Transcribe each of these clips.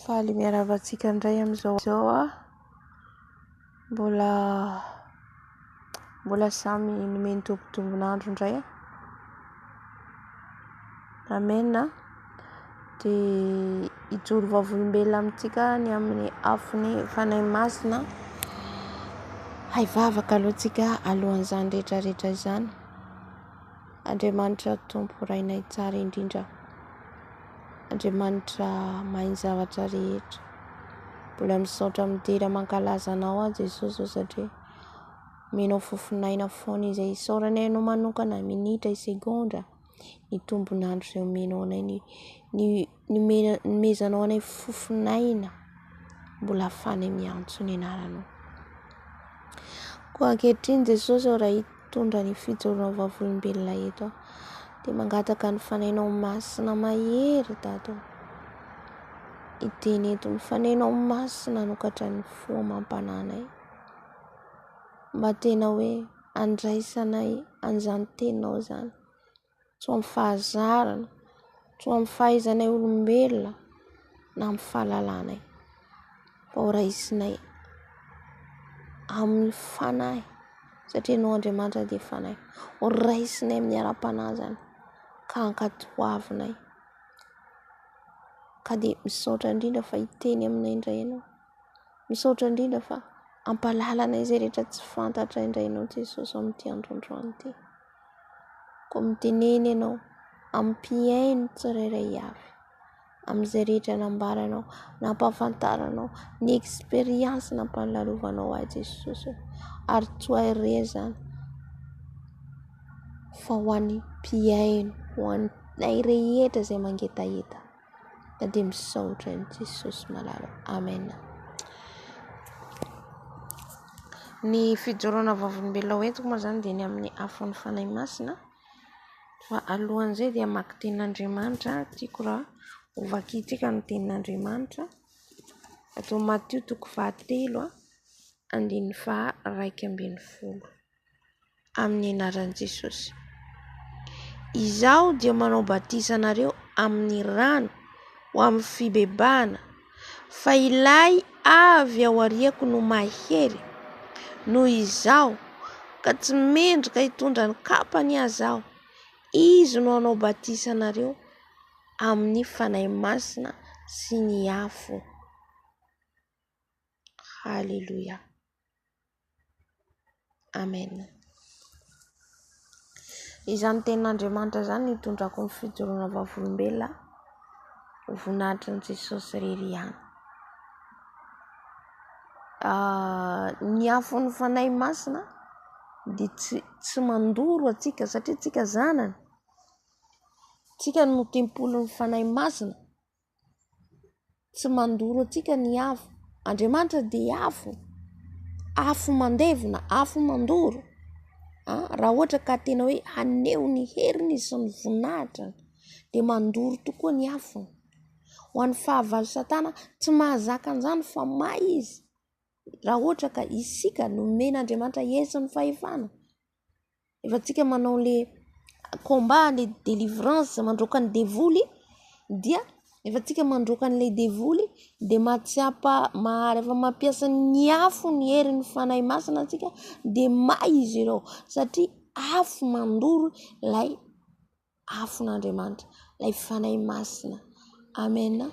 Faly miarahaba antsika indray amin'izao izao aho. Mbola mbola samy nomen'ny Tompo tombon'andro indray aho. Amen. Dia hijoro vavolombelona amintsika ny amin'ny afon'ny Fanahy Masina. Hivavaka aloha tsika alohan'izany rehetra rehetra izany. Andriamanitra Tompo Rainay tsara indrindra. Andriamanitra mahay ny zavatra rehetra. Mbola misaotra midera mankalaza anao aho Jesosy ô satria omenao fofon'aina foana izay isaoranay anao manokana minitra segondra ny tombon'andro izay omenao anay ny ny nomezanao anay fofon'aina mbola ahafahanay miantso ny anaranao. Koa ankehitriny Jesosy ô raha hitondra ny fijoroanao vavolombelona eto aho dia mangataka ny Fanahinao Masina mahery Dada ô. Hiteny eto ny Fanahinao Masina hanokatra ny fo amam-panahinay mba tena hoe handraisanay an'izany teninao izany. Tsy ho amin'ny fahazarana, tsy ho amin'ny fahaizanay olombelona na amin'ny fahalalanay fa ho raisinay amin'ny fanahy satria ianao Andriamanitra dia fanahy. Ho raisinay amin'ny ara-panahy izany ka ankatoavinay. Ka dia misaotra indrindra fa hiteny aminay indray ianao. Misaotra indrindra fa hampahalala anay izay rehetra tsy fantatra indray ianao Jesosy amin'ity andro androany ity. Koa mitenena ianao amin'ny mpihaino tsirairay avy, amin'izay rehetra nambaranao, nampahafantaranao, ny expérience nampahalalovanao ahy Jesosy ô. Ary tsy ho ahy irery izany fa ho an'ny mpihaino, ho anay rehetra izay mangetaheta. Ka dia misaotra an'i Jesosy malala. Amen. Ny fijoroana vavolombelona ho entiko moa izany dia ny amin'ny afon'ny Fanahy Masina. Fa alohan'izay dia hamaky tenin'Andriamanitra tiako raha ho vakintsika ny tenin'Andriamanitra. Atao Matio toko fahatelo andininy faha 11. Amin'ny anaran'i Jesosy. Izaho dia manao batisa anareo amin'ny rano ho amin'ny fibebahana, fa ilay avy ao aoriako no mahery noho izaho, ka tsy mendrika hitondra ny kapany aza aho. Izy no hanao batisa anareo amin'ny Fanahy Masina sy ny afo. Haleloia. Amen. Izany tenin'Andriamanitra izany no itondrako ny fijoroana vavolombelona ho voninahitry ny Jesosy irery ihany. Ny afon'ny Fanahy Masina dia tsy tsy mandoro antsika satria tsika zanany, tsika no tempolin'ny Fanahy Masina. Tsy mandoro antsika ny afo. Andriamanitra dia afo, afo mandevona, afo mandoro. Raha ohatra ka tena hoe haneho ny heriny izy sy ny voninahitrany dia mandoro tokoa ny afony. Ho an'ny fahavalo satana tsy mahazaka an'izany fa may izy raha ohatra ka isika nomen'Andriamanitra hery sy ny fahefana. Rehefa tsika manao le combat le délivrance mandroaka ny devoly dia rehefa tsika mandroaka an'ilay devoly de mahatsiapa rehefa mampiasa ny afo ny herin'ny Fanahy Masina antsika de may izy ireo satria afo mandoro ilay afon'Andriamanitra, ilay Fanahy Masina. Amen.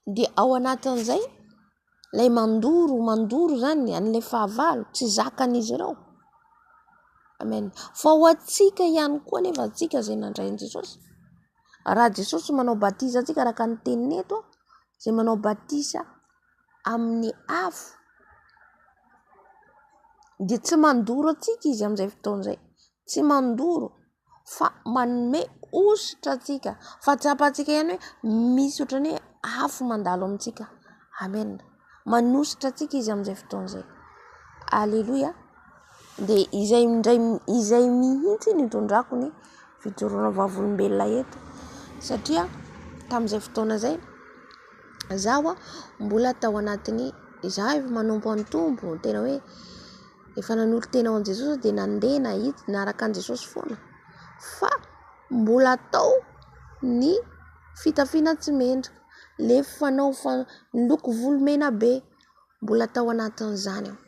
Dia ao anatin'izay, ilay mandoro, mandoro izany an'ilay fahavalo, tsy zakan'izy ireo. Amen. Fa ho antsika ihany koa anefa, antsika izay nandray an'i Jesosy, raha Jesosy manao batisa antsika araka ny teniny eto, izay manao batisa amin'ny afo, dia tsy mandoro antsika izy amin'izay fotoana izay, tsy mandoro. fa manome hosotra antsika, fa tsapantsika ihany hoe misy ohatran'ny hoe afo mandalo amintsika. Amen. Manosotra antsika izy amin'izay fotoana izay. Aleloia. Dia izay indray izay mihitsy no itondrako ny fijoroana vavolombelona eto satria tamin'izay fotoana izay zaho mbola tao anatin'ny izaho efa manompo an'ny Tompo tena hoe Efa nanolo-tena ho an'i Jesosy aho dia nandeha nahitsy niaraka an'i Jesosy foana fa mbola tao ny fitafiana tsy mendrika. Le fanao fa niloko volo mena be, mbola tao anatin'izany aho.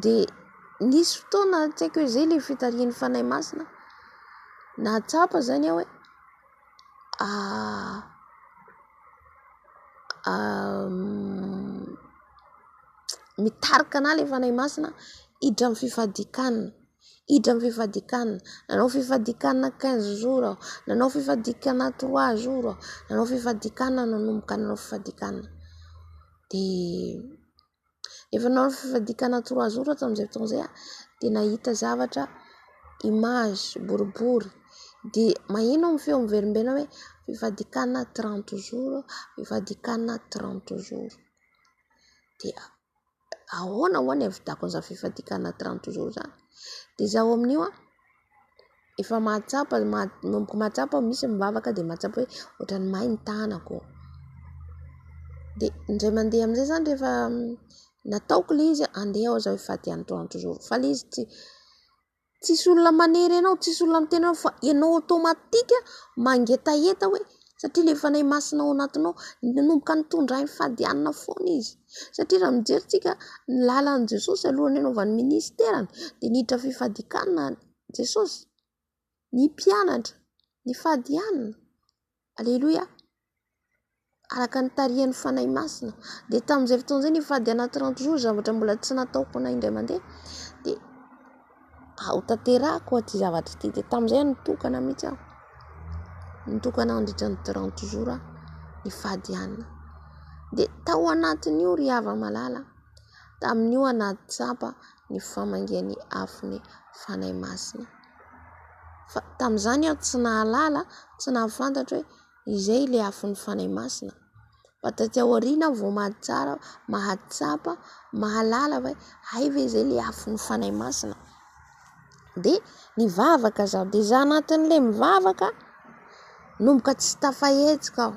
Dia nisy fotoana tsy haiko hoe izay ilay fitarihan'ny Fanahy Masina, nahatsapa izany aho hoe mitarika anah ilay Fanahy Masina hiditra amin'ny fifadian-kanina, hiditra amin'ny fifadian-kanina. Nanao fifadian-kanina quinze jours aho, nanao fifadian-kanina trois jours aho, nanao fifadian-kanina, nanomboka nanao fifadian-kanina. Dia efa nanao fifadian-kanina trois jours aho tamin'izay fotoana izay dia nahita zavatra image boribory. Dia maheno aho ny feo miverimberina hoe fifadian-kanina trente jours, fifadian-kanina trente jours. Dia ahoana ho'a ny ahavitako an'izany fifadian-kanina trente jours izany? Dia izaho amin'io an, efa mahatsapa, manomboka mahatsapa aho misy mivavaka dia mahatsapa hoe ohatran'ny may ny tanako. Dia indray mandeha amin'izay izany rehefa nataoko ilay izy, andeha aho izao hifady an'i trente jours. Fa ilay izy tsy, tsisy olona manery anao, tsisy olona miteny anao fa ianao automatique mangetaheta hoe satria ilay Fanahy Masina ao anatinao nanomboka nitondra ahy nifady hanina foana izy. Satria raha mijery tsika ny lalan'i Jesosy alohan'ny hanaovany ministerany dia niditra fifadian-kanina Jesosy, ny mpianatra nifady hanina. Aleloia! Araka ny tarihan'ny Fanahy Masina. Dia tamin'izay fotoana izay nifady anaty trente jours, zavatra mbola tsy nataoko na indray mandeha, dia ho tanterahako ity zavatra ity. Dia tamin'izay aho nitokana mihitsy aho. Nitokana aho nandritra ny trente jours aho, nifady hanina. Dia tao anatin'io ry hava-malala, tamin'io aho nahatsapa ny famangian'ny afon'ny Fanahy Masina. Fa tamin'izany aho tsy nahalala, tsy nahafantatra hoe izay ilay afon'ny Fanahy Masina. Fa taty aoriana aho vao mahatsara, mahatsapa, mahalala hoe hay ve izay ilay afon'ny Fanahy Masina. Dia nivavaka zaho, dia za anatin'ilay mivavaka, nomboka tsy tafahetsika aho.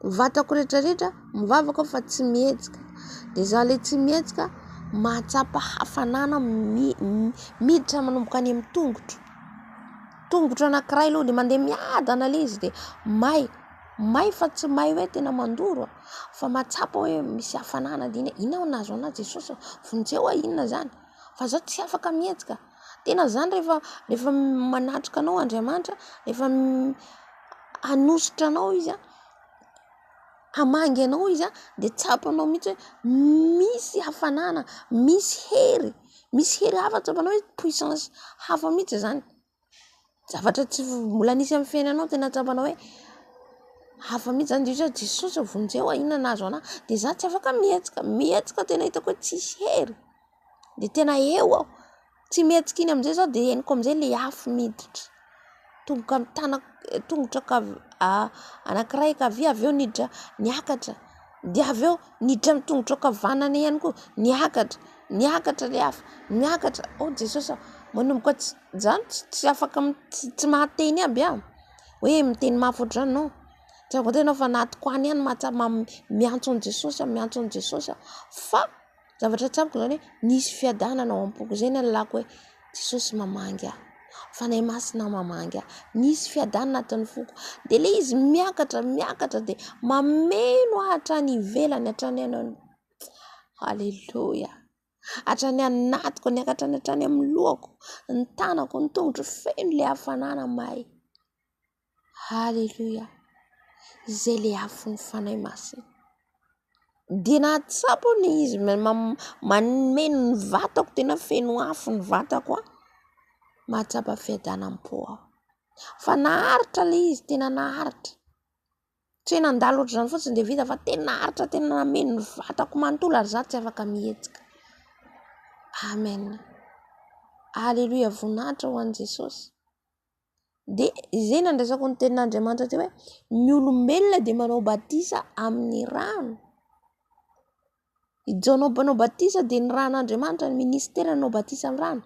Vatako rehetrarehetra mivavaka aho fa tsy mihetsika, de za le tsy mihetsika mahatsapa hafanana miditra manomboka any amin'ny tongotro, tongotro anakiray aloha de mandeha miadana le izy de may, may fa tsy may hoe tena mandoro a, fa mahatsapa hoe misy hafanana de inona inona nahazo anahy Jesosy ô, vonjeo aho inona zany fa zaho tsy afaka mihetsika. Tena zany rehefa rehefa manatrika anao Andriamanitra, rehefa hanositra anao izy an, hamangy anao izy an, de tsapanao mihitsy hoe misy hafanana, misy hery, misy hery hafa tsapanao hoe puissance hafa mihitsy zany. Zavatra tsy mbola nisy amin'ny fiainanao tena tsapanao hoe hafa mihitsy zany, de hoy Jesosy ô vonjeo aho, inona nahazo anahy? De za tsy afaka mihetsika, mihetsika tena hitako hoe tsisy hery, de tena eo aho, tsy mihetsika iny amizay zaho de henoko amizay le afo miditra, tongotra amin'ny tanako, tongotra anankiray ankavia avy eo niditra niakatra, de avy eo niditra amin'ny tongotro ankavanana ihany koa, niakatra, niakatra le afo, niakatra, oh Jesosy ô, manomboka tsy zany tsy afaka tsy mahateny aby aho, hoe miteny mafy ohatr'izany non, tsy afaka miteny aho fa anatiko any ihany mahatsapa miantso an'i Jesosy aho, miantso an'i Jesosy aho, fa zavatra tsapako zany hoe nisy fiadanana ao am-poko, zay no ahalalako hoe Jesosy mamangy ahy, Fanahy Masina mamangy ahy, nisy fiadanana anatin'ny foko, de le izy miakatra miakatra de mameno ahy hatrany ivelany hatrany any, aleloia, hatrany anatiko, niakatra hatrany amin'ny lohako, ny tanako, ny tongotro, feno le hafanana may, aleloia, izay le afon'ny Fanahy Masina. Dia nahatsapa aho ilay izy mameno ny vatako, tena feno afo ny vatako an, mahatsapa fiadanam-po aho. Fa naharitra ilay izy, tena naharitra. Tsy hoe nandalo ohatr'izany fotsiny dia vita fa tena naharitra, tena nameno ny vatako manontolo ary izaho tsy afaka mihetsika. Amen. Aleloia, voninahitra ho an'i Jesosy. Dia izay no nandraisako ny tenin'Andriamanitra teo hoe ny olombelona dia manao batisa amin'ny rano. I Jaona mpanao batisa dia ny ran'Andriamanitra, ny ministera nanao batisa amin'ny rano.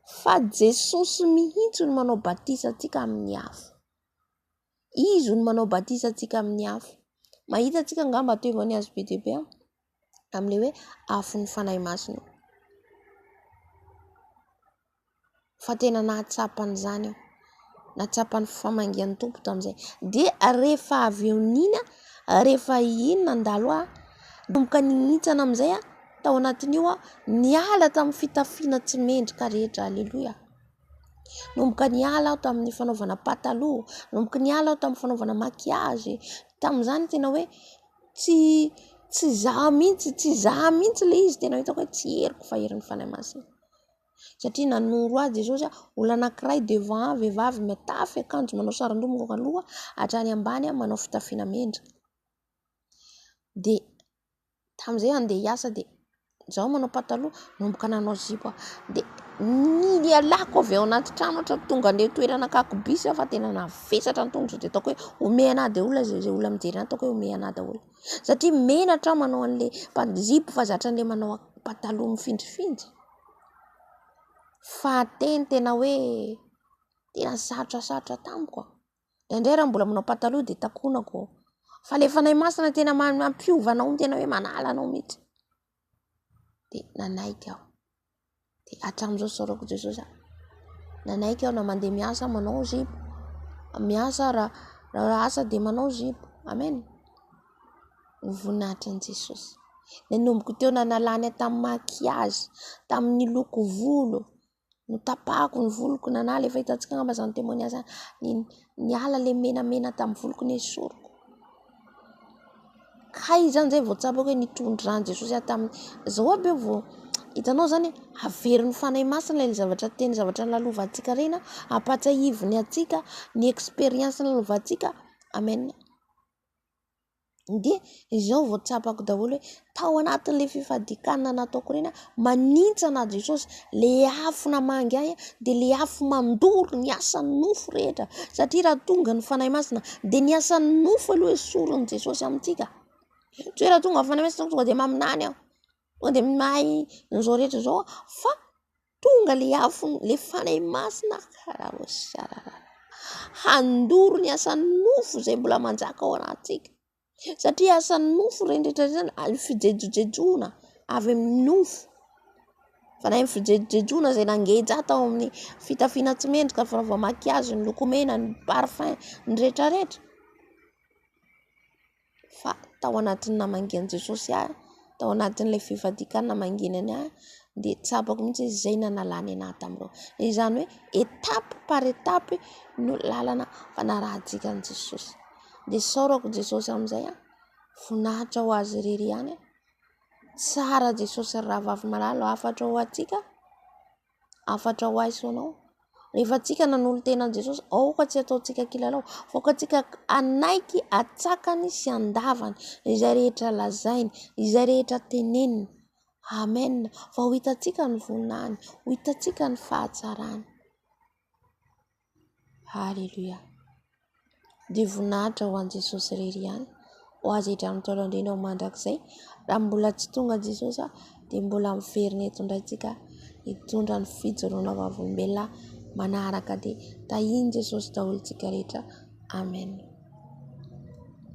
Fa Jesosy mihitsy no manao batisa antsika amin'ny afo. Izy no manao batisa antsika amin'ny afo. Mahita antsika angamba témoignage be dia be amin'ilay hoe afon'ny Fanahy Masina. Fa tena nahatsapa an'izany aho. Nahatsapa ny famangian'ny Tompo tamin'izay. Dia rehefa avy eo n'iny, rehefa iny nandalo ahy, nanomboka nihintsana amin'izay aho, tao anatin'io aho, niala tamin'ny fitafiana tsy mendrika rehetra. Aleloia. Nanomboka niala aho tamin'ny fanaovana pataloha, nanomboka niala aho tamin'ny fanaovana maquillage. Tamin'izany tena hoe tsy tsy izaho mihitsy, tsy izaho mihitsy ilay izy, tena hitako hoe tsy heriko fa herin'ny Fanahy Masina. Satria nanoro ahy Jesosy a, olona anankiray devant ahy, vehivavy mitafy akanjo manao saron-doha manomboka aloha hatrany ambany manao fitafiana mendrika. Dia tamin'izay andeha hiasa dia izaho manao pataloha, nanomboka nanao zipo aho. Dia ny nialako avy ao anaty trano hatramin'ny tonga andeha toerana hakako bus aho fa tena navesatra ny tongotro dia ataoko hoe omena ahy daholo izay olona mijery ahy ataoko hoe omena ahy daholo. Satria menatra aho manao an'ilay zipo fa zatra an'ilay manao pataloha mifindrifinjy. Fahateny tena hoe tena sarotrasarotra tamiko. Indraindray raha mbola manao pataloha dia takonako. Fa ilay Fanahy Masina tena mampiova anao, tena hoe manala anao mihitsy. Dia nanaiky aho. Dia hatramin'izao isaorako Jesosy aho. Nanaiky aho na mandeha miasa manao zipo. Miasa raha raha asa dia manao zipo. Amen. Ho voninahitry an'i Jesosy. Nanomboka teo nanalany ahy tamin'ny maquillage, tamin'ny loko volo. Notapahako ny voloko nanala, efa hitantsika angamba izany témoignage izany. Ny niala le menamena tamin'ny voloko nesoriko. Kay izany zay vao tsapako hoe nitondran'i Jesosy ahy tamin'ny zao aby aho vao hitanao zany averin'ny Fanahy Masina ilay zavatra teny zavatra nolalovantsika ireny ampahatsiahiviny antsika ny expérience nolalovantsika. Amen. Dia izao vao tsapako daholo hoe tao anatin'ilay fifadian-kanina nataoko ireny aho, manintsana an'i Jesosy, ilay afo namangy ahy dia ilay afo mandoro ny asan'ny nofo rehetra, satria raha tonga ny Fanahy Masina dia ny asan'ny nofo aloha esorin'i Jesosy amintsika. Tsy hoe raha tonga ny Fanahy Masina tonga dia maminany aho, tonga dia mahay an'izao rehetra izao aho, fa tonga ilay afo, ilay Fanahy Masina handoro ny asan'ny nofo izay mbola manjaka ao anatintsika. Satria asan'ny nofo ireny rehetra ireny, ary fijejojejoana avy amin'ny nofo. Fanahy fijejojejoana izay nangeja ahy tao amin'ny fitafiana tsy mendrika, fanaovana maquillage, ny lokomena, ny parfum, ny rehetra rehetra. Fa tao anatin'ny namangian'i Jesosy ahy, tao anatin'ilay fifadian-kanina namangiany ahy dia tsapako mihitsy hoe izay nanalany anahy tamin'ireo. Izany hoe étape par étape no lalana fanarahantsika an'i Jesosy. Dia isaorako Jesosy amin'izay an, voninahitra ho azy irery ihany. Tsara Jesosy ry rahavavy malala, hafatra ho antsika. Hafatra ho ahy sy ho anao. Rehefa tsika nanolo-tena an'i Jesosy, aoka tsy ataontsika kilalao, fa aoka tsika hanaiky atsakany sy andavany izay rehetra lazainy, izay rehetra teneniny. Amen. Fa ho hitantsika ny voninahiny, ho hitantsika ny fahatsarany. Haleloia. Dia voninahitra ho an'i Jesosy irery ihany, ho azy hatramin'ny taona indrindra ho mandrakizay. Raha mbola tsy tonga Jesosy dia mbola miverina eto indray tsika hitondra ny fijoroana vavolombelona manaraka dia tahian'i Jesosy daholo tsika rehetra. Amen.